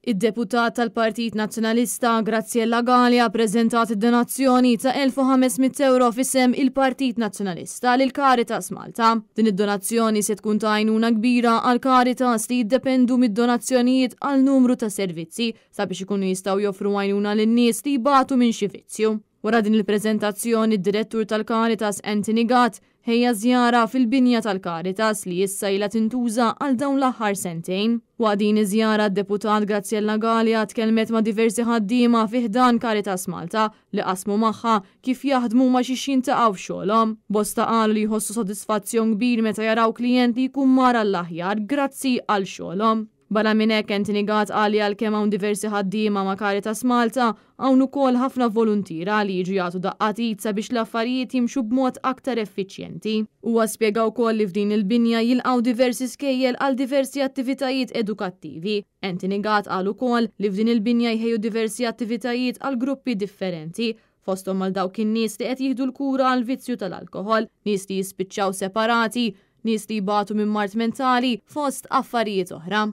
Id-deputat tal-Partit Nazzjonalista Graziella Galea ppreżentat id-donazzjoni ta' 1,500 ewro f'isem il-Partit Nazzjonalista lil Caritas Malta. Din id-donazzjoni se tkun ta' għajnuna kbira għal Caritas li jiddependu mid-donazzjonijiet għal numru ta' servizzi sabiex ikunu jistgħu joffru għajnuna lin-nies li jbatu minn xi vizzju. Wara din il-preżentazzjoni, d-Direttur tal-Caritas Anthony Gatt ħejja żjara fil-binja tal-Caritas li issa ilha tintuża għal dawn l-aħħar sentejn. Waqt din iż-żjara d-Deputat Graziella Galea tkellmet ma' diversi ħaddiema fi ħdan Caritas Malta li qasmu magħha kif jaħdmu u ma' xiex jintaqgħu f'xogħolhom. Bosta qalu li jħossu sodisfazzjon kbir meta jaraw klijent li jkun mar għall-aħjar grazzi għal xogħolhom. Barra minn hekk, Anthony Gatt qal li għalkemm hawn diversi ħaddiema ma' Caritas Malta, hawn ukoll ħafna voluntiera li jiġu jagħtu daqqa t'id sabiex l-affarijiet jimxu b'mod aktar effiċjenti. Huwa spjega wkoll li f'din il-binja jilqgħu diversi skejjel għal diversi attivitajiet edukattivi. Anthony Gatt qal ukoll li f'din il-binja jħejju diversi attivitajiet għal gruppi differenti, fosthom għal dawk in-nies li qed jieħdu l-kura għall-vizzju tal-alkoħol, nies li jispiċċaw separati, nies li jbatu minn mard mentali, fost affarijiet oħra.